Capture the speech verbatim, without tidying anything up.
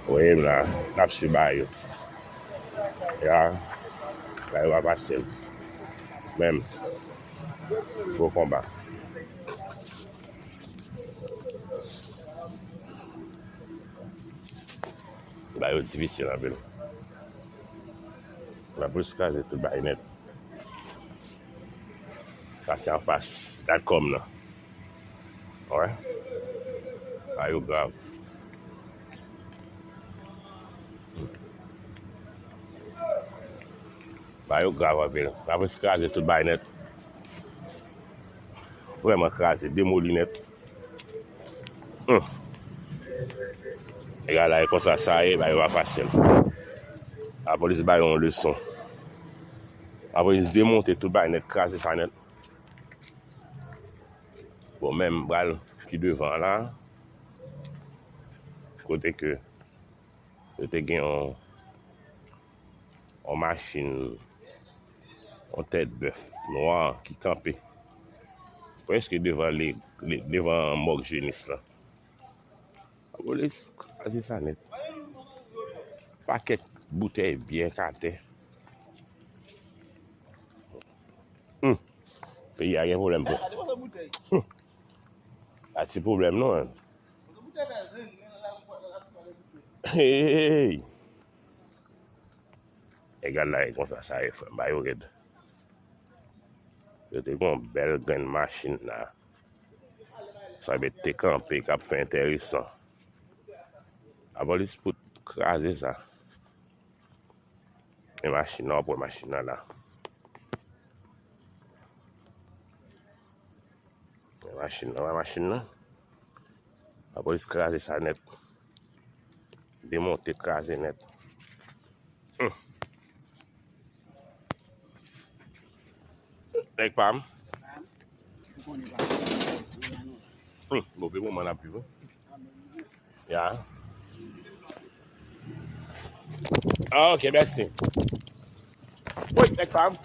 Voye m la, n ap swiv bagay yo. Ya, bagay yo pa fasil. Menm, gwo konba. Bagay yo difisil anpil. Lapolis kraze tout bagay nèt. Sa se anfas Datcom nan. Wè. Bagay yo grav. Bagay yo grav anpil. Lapolis kraze tout bagay nèt. Vrèman kraze, demoli nèt. Hmm. Egal la, e konsa sa ye, bagay yo pa fasil. Lapolis ba yo yon leson. Lapolis demonte tout bagay nèt, kraze sa nèt. Bon, menm pral pi devan la, kote ke yo te gen yon, yon machin, yon tèt bèf nwa ki kanpe prèske devan le, le, devan mòg Jenis lan. Lapolis kraze sa nèt. Pakèt boutèy byè k atè. Hmm. Peyi a gen pwoblèm, vre. Hmm. A ti pwoblèm, non, hein. Hey! Egal la, e konsa sa ye, frè m, ba yo rèd. Yo te gen yon bèl grenn machin la. Sa vle te kanpe, k ap fè enteresan. Lapolis fout kraze sa. E machin nan, w ap wè machin nan la. E machin nan, wè machin nan. Lapolis kraze sa nèt. Demonte, kraze nèt. Hmm. Nèg pa m. Hmm, move moman n ap viv, wi. Ya. Ah, ok, mèsi. Wi, nèg pa m.